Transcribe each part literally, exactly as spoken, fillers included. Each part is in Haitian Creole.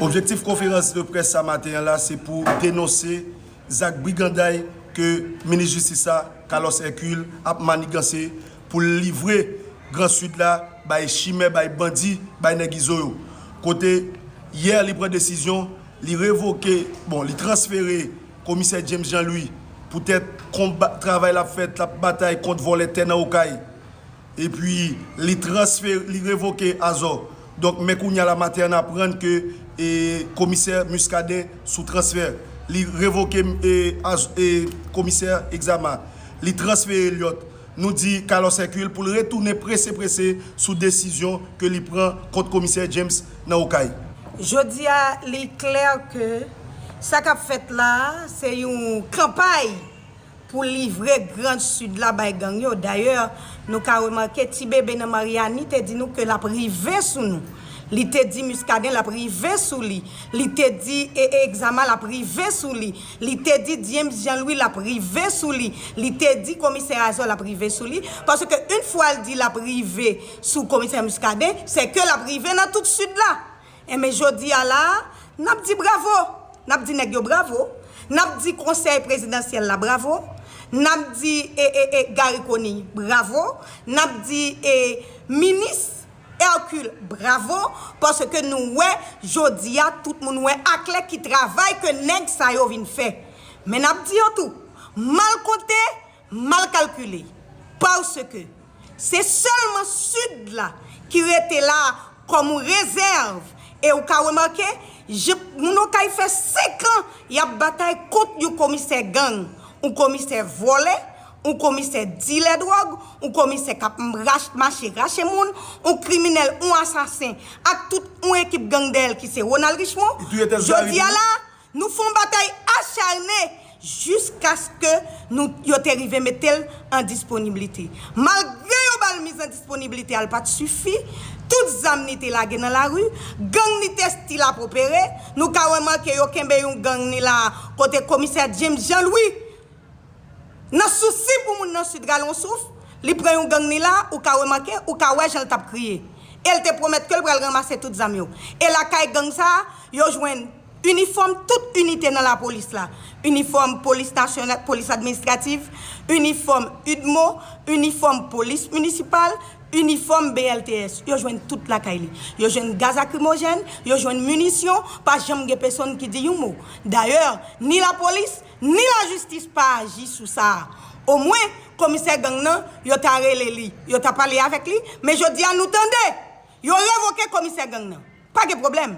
Objektif konferans de près sa maten an la, se pou denonse zak briganday ke minis jistis la, Carlos Hercule, ap maniganse pou l livre Gran Sid la bay chimè, bay bandi, bay nèg Izo yo. Kote, yè, li pran desizyon, li revoke, bon, li transfere komisè James Jean Louis poutèt konba, travay l ap fè, l ap batay kont vòlè tè nan Okay. Epi, li transfere, li revoke Azor. Donk, men kounye a la maten an aprann ke, e, komisè Muscadin sou transfè. Li revoke, e, Az-, e, komisè Exama. Li transfere Elliot. Nou di Carlos Hercule pou l retounen prese prese sou desizyon ke li pran kont komisè James nan Okay. Jodi a, li klè ke sa k ap fèt la a, se yon kanpay pou livre Gran Sid la bay gang yo. Dayè, nou ka remake Ti Bebe nan Maryani te di nou ke l ap rive sou nou. Li te di Muscadin l ap rive sou li. Li te di, e, e, Exama l ap rive sou li. Li te di James Jean Louis l ap rive sou li. Li te di komisè Azor l ap rive sou li. Paske yon fwa l di l ap rive sou komisè Muscadin, se ke l ap rive nan tout Sid la. Enben, jodi a la a, n ap di bravo. N ap di nèg yo bravo. N ap di konsèy prezidansyèl la bravo. N ap di, e, e, e, Garry Conille bravo. N ap di, e, minis Hercule bravo. Paske nou wè, jodi a, tout moun wè aklè ki travay ke nèg sa yo vin fè. Men n ap di yo tou, mal konte, mal kalkile. Paske se sèlman Sid la ki rete la kòm yon rezèv. E ou ka remake, je, moun Okay fè senk an y ap batay kont yon komisè gang, yon komisè vòlè, yon komisè dilè dwòg, yon komisè k ap rach-, mache rache moun, yon kriminèl, yon asasen, ak tout yon ekip gang dèyè l ki se Ronald Richemond. Li touye Tès Gary tou. Jodi a la, nou fè yon batay acharne jiskaske nou, yo te rive mete l an disponiblite. Malgre yo ba l miz an disponiblite a, l pa t sifi, tout zam ni te lage nan lari, gang ni te still ap opere. Nou ka remake yo kenbe yon gang ni la kote komisè James Jean Louis, nan sousi pou moun nan Sid rale yon souf, li pran yon gang ni la, ou ka remake, ou ka wè jan l t ap kriye. E l te pwomèt ke l pral ranmase tout zam yo. E lakay gang sa a, yo jwenn inifòm tout inite nan lapolis la. Inifòm polis nasyonal, polis administrativ, inifòm udmo, inifòm polis minisipal, inifòm B L T S. Yo jwenn tout lakay li. Yo jwenn gaz lakrimojèn, yo jwenn minisyon, pa janm gen pèsonn ki di yon mo. Dayè, ni lapolis, ni lajistis pa aji sou sa a. Omwen, komisè gang nan, yo ta rele li, yo ta pale avèk li, men jodi a nou tande, yo revoke komisè gang nan. Pa gen pwoblèm.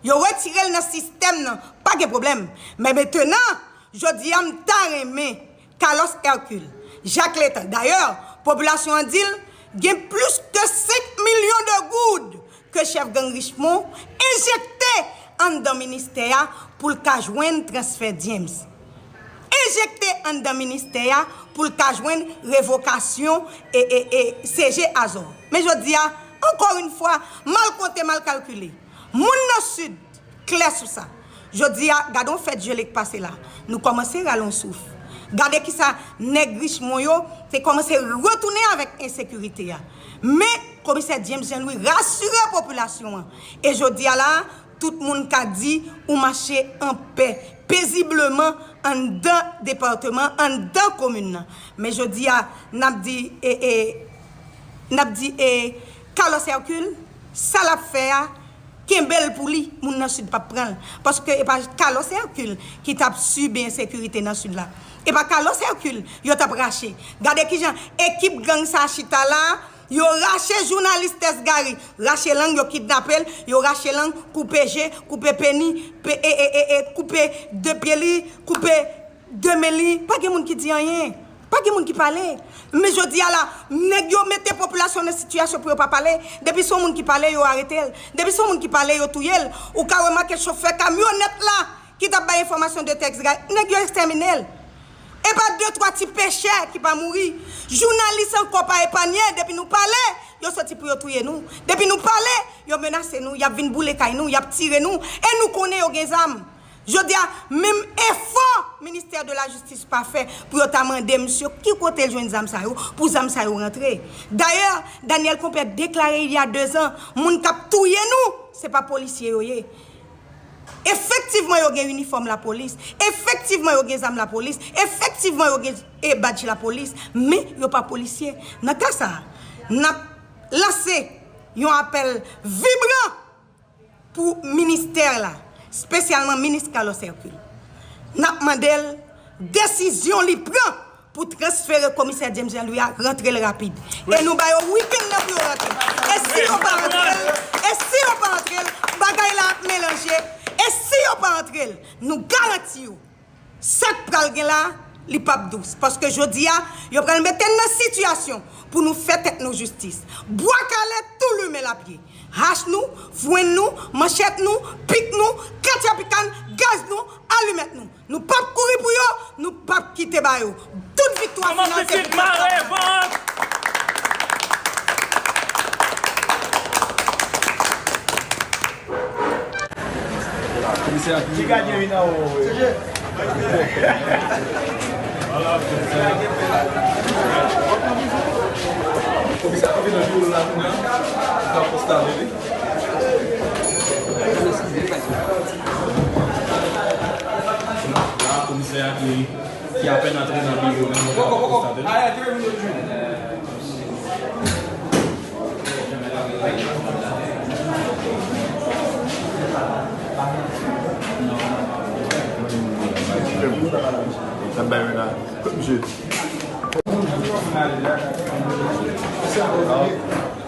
Yo retire l nan sistèm nan, pa gen pwoblèm. Men mentenan, jodi a m ta renmen Carlos Hercule, Jacques Létan. Dayè, popilasyon an di l gen plis ke senk milyon de goud ke chèf gang Richemond enjekte anndan ministè a pou l ka jwenn transfè James. Enjekte anndan ministè a pou l ka jwenn revokasyon e, e, e C G Azor. Men jodi a, ankò yon fwa, mal konte, mal kalkile. Moun nan Sid klè sou sa. Jodi a, gade yon fèt jele k pase la. Nou kòmanse rale yon souf. Gade kisa nèg Richemond yo te kòmanse retounen avèk ensekirite a. Men, komisè James Jean Louis rasire popilasyon an. E jodi a la, tout moun ka di ou mache anpè, pezibleman anndan depatman, anndan komin nan. Men jodi a, n ap di, e, e, n ap di, e, Carlos Hercule, sa l ap fè a, kenbe l pou li, moun nan Sid p ap pran l. Paske e pa Carlos Hercule ki t ap sibi ensekirite nan Sid la. E pa Carlos Hercule yo t ap rache. Gade kijan ekip gang sa a chita la, yo rache jounalis Tès Gary, rache lang, yo kidnape l, yo rache lang, koupe je, koupe peni, pe, e, e, e, e, koupe de pye li, koupe de men li, pa gen moun ki di anyen. Pa gen moun ki pale. Men jodi a la, nèg yo mete popilasyon nan sitiyasyon pou yo pa pale. Depi se yon moun ki pale, yo arete l. Depi se yon moun ki pale, yo touye l. Ou ka remake chofè kamyonèt la ki t ap bay enfòmasyon de Tès Gary, nèg yo ekstèmine l. E pa de twa ti pechè ki pa mouri. Jounalis ankò pa epanye. Depi nou pale, yo soti pou yo touye nou. Depi nou pale, yo menase nou, y ap vin boule kay nou, y ap tire nou. E nou konnen yo gen zam. Jodi a, menm efò ministè de la jistis pa fè pou yo ta mande misye ki kote l jwenn zam sa yo, pou zam sa yo rantre. Dayè, Daniel Compère deklare il y a deux ans, moun k ap touye nou, se pa polisye yo ye. Efektivman, yo gen inifòm lapolis. Efektivman, yo gen zam lapolis. Efektivman, yo gen e badj lapolis. Men, yo pa polisye. Nan ka sa a, n ap lanse yon apèl vibran pou ministè la, espesyalman minis Carlos Hercule. N ap mande l desizyon li pran pou transfere komisè James Jean Louis a, rantre l rapid. E nou ba yo wikenn nan pou yo rantre. E si yo pa rantre l, e si yo pa rantre l, bagay la ap melanje. E si yo pa rantre l, nou garanti yo, sa k pral gen la, li p ap dous. Paske jodi a, yo pral mete n nan sitiyasyon pou nou fè tèt nou jistis. Bwa kale tou limen lapye. Hach nou, frenn nou, manchèt nou, pik nou, katyapikann, gaz nou, alimèt nou. Nou p ap kouri pou yo, nou p ap kite ba yo. Tout viktwa final se pou pèp la. Komisè a ki vin anwo, wi. Komisè a ki vin anwo la, kounye a, ou ka konstate li. La, komisè a ki, ki apèn antre nan biwo, men nou ka konstate li. Sa bay la. Kot misye?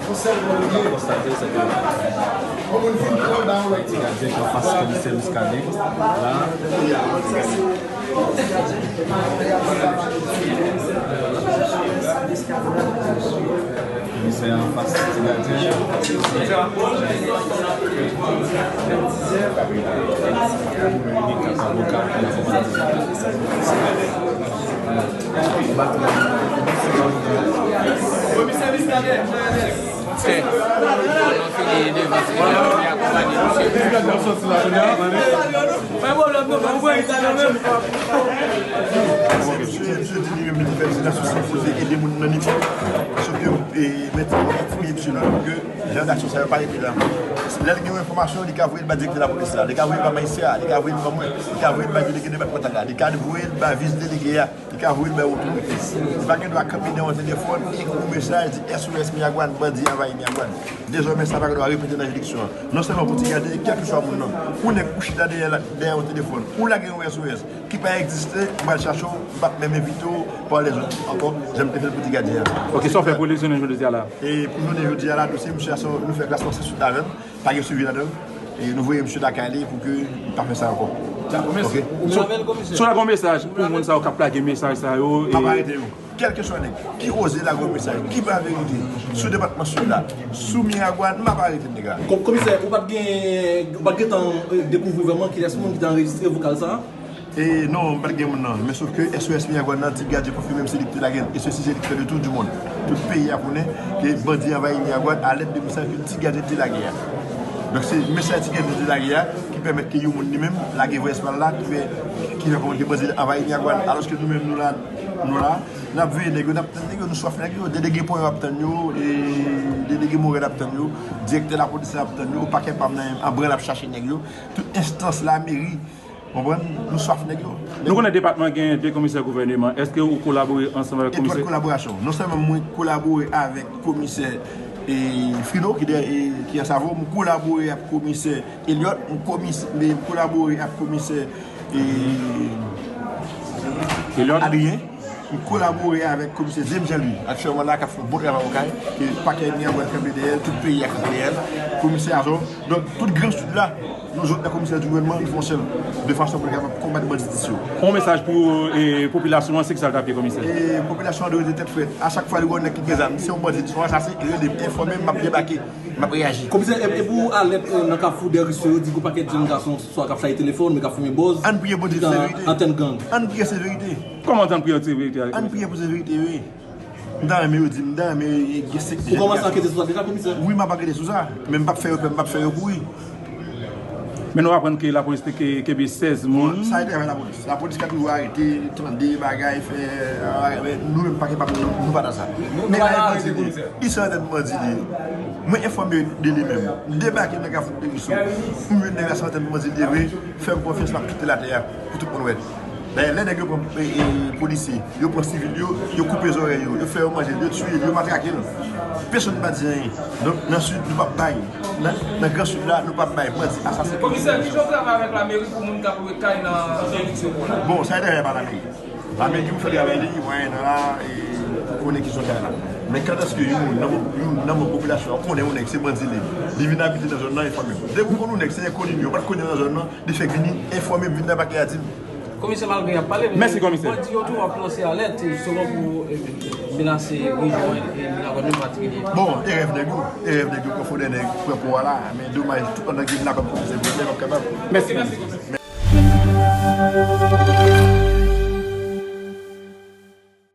Konsèy Kolonbyen. Konstate, se ke ti gadyen ki anfas komisè Muscadin la. Komisè anfas ti gadyen. Avoka. Komisè Muscadin. Misye di li menm li fè, se nan sou san pou ede moun nan nifòm. Sòf ke, e, mèt fouye misye nan, ke jan d'aksyon sa yo pa rete la. Lè l gen yon enfòmasyon, li ka voye l ba direktè lapolis la, li ka voye l ba majistra a, li ka voye l ba mwen, li ka voye l ba delege depatmantal la, li ka voye l ba vis delege a. Li ka voye l bay otorite. Li pa gen dwa kanpe dèyè yon telefòn, ekri yon mesaj, di S O S Miragwàn, bandi anvayi Miragwàn. Dezòmè, sa pa gen dwa repete nan jiridiksyon an. Non sèlman pou ti gadyen, kèlkeswa moun nan. Yon nèg ou chita dèyè la, dèyè yon telefòn, ou lage yon S O S ki pa egziste, m pral chache w, m p ap menm envite w pa lèzòt ankò, jan m te fè l pou ti gadyen an. Ok, sa w fè pou li jounen jodi a la? E pou jounen jodi a la, dosye misye a, se nou fè klasman san swit avè l. Pa gen swivi ladan l. E nou voye misye lakay li pou ke li pa fè sa ankò. Dakò, mèsi. Ok. Ou menm avè l, komisè? Si w ta gen yon mesaj pou moun sa yo k ap lage mesaj sa yo, m ap arete yo. Kèlkeswa nèg ki oze lage yon mesaj ki pa verite sou depatman Sid la, sou Miragwàn, m ap arete nèg la. Komisè, ou pa t gen, ou pa t gentan, e, dekouvri vrèman kilès moun ki te anrejistre vokal sa a? E non, m pa t gen moun nan. Men sòf ke S O S Miragwàn nan, Ti Gadyen konfime m se li ki te lage l. E sesi se li ki fè le tour du monde. Tout peyi a konnen ke bandi anvayi Miragwàn a lèd de mesaj ke Ti Gadyen te lage a. Donk se mesaj Ti Gadyen te lage a ki pèmèt ke yon moun li menm lage vwayès pa l la, ki fè, ki fè konnen ke bandi anvayi Miragwàn. Alòske nou menm nou la, nou la, n ap veye nèg yo, n ap tann nèg yo, nou swaf nèg yo. Delege Pòyè ap tann yo, e delege Morèl ap tann yo, direktè lapolis la ap tann yo, pakè pa m nan an branl ap chache nèg yo. Tout enstans la, meri, Konprann? Nou swaf nèg yo. Nou konnen depatman gen de komisè gouvèneman. Èske ou kolabore ansanm avèk komisè? Etwat kolaborasyon. Non sèlman mwen kolabore avèk komisè, e, Frino, ki dèyè, e, ki Ansavo, m kolabore ak komisè Eliot, m komis-, m kolabore ak komisè, e, Adrien. M kolabore avèk komisè James Jean Louis, aktyèlman la, k ap fè yon bon travay okay, ke pakè Miragwàn kanpe dèyè l, tout peyi a kanpe dèyè l, komisè Azò. Donk, tout Gran Sid la, nou jwenn nan komisè di gouvènman, nou fè yon sèl, de fason pou nou kapab konbat banditis yo. Yon mesaj pou, e, popilasyon an, se kisa l t ap ye, komisè? E, popilasyon an dwe rete tèt frèt. A chak fwa li wè yon nèg ki gen zam, se yon bandi, se yon asasen, rele m, enfòme m, m ap debake. M ap reyaji. Komisè, e, e pou alèt, e, nan Kafou dè Riso, yo di gon pakèt jèn gason swa k ap chaje telefòn, men k ap fimen bòz, ki nan antèn gang. Ann priye Bondye se verite. Ann priye se verite. Kòman ann priye se verite? Ann priye pou se verite, wi. M ta renmen yo di m, m ta renmen gen senk jèn gason. Ou kòmanse ankete sou sa deja, komisè? Wi, m ap ankete sou sa. Men m p ap fè yo pè, m p ap fè yo kouri. Men nou aprann ke lapolis te ke- kenbe sèz moun. Sa e travay lapolis. Lapolis ka toujou arete, tande bagay, fè bagay, men nou menm pa kapab, nou, nou pa nan sa. Men pa nan arete komisè. Li se yon tèt bandi li ye. Mwen enfòme de li menm. M debake nan Kafou Perisou. M jwenn nèg la se yon tèt bandi li ye vre. Fè m konfyans, m ap kite l atè a pou tout moun wè. Dayè, lè nèg yo pran e, e, polisye, yo pran sivil yo, yo koupe zòrèy yo, yo fè yo manje, yo tiye l, yo matrake l. Pèsonn pa di anyen. Donk, nan Sid, nou p ap bay. Nan, nan Gran Sid la, nou p ap bay. Bandi, asasen. Komisè, ki jan w travay avèk lameri pou moun k ap lwe kay nan eviksyon pou la? Bon, sa e dèyè pa lameri. Lameri ki pou fè travay li, mwen nan la, e, pou konnen ki jan kay la. Men kantèske yon moun, nan, yon, nan popilasyon an konnen yon nèg se bandi li, li vin abite nan zòn nan, enfòme m. Depi w konn yon nèg se enkoni li, yo pa t konnen nan zòn nan, li fèk vini enfòme m, vin nan pakè a di m. Komisè, malgre y ap pale, men bandi yo tou ap lanse alèt, jisteman pou, e, menase rejyon an, e Milakwèt an patikilye. Bon, e rèv nèg yo, e rèv nèg yo, konfondè nèg, pran pouwa la, men domaj, tout pandan ke Milakwèt komisè gouvènè p ap kapab. Mèsi, komisè.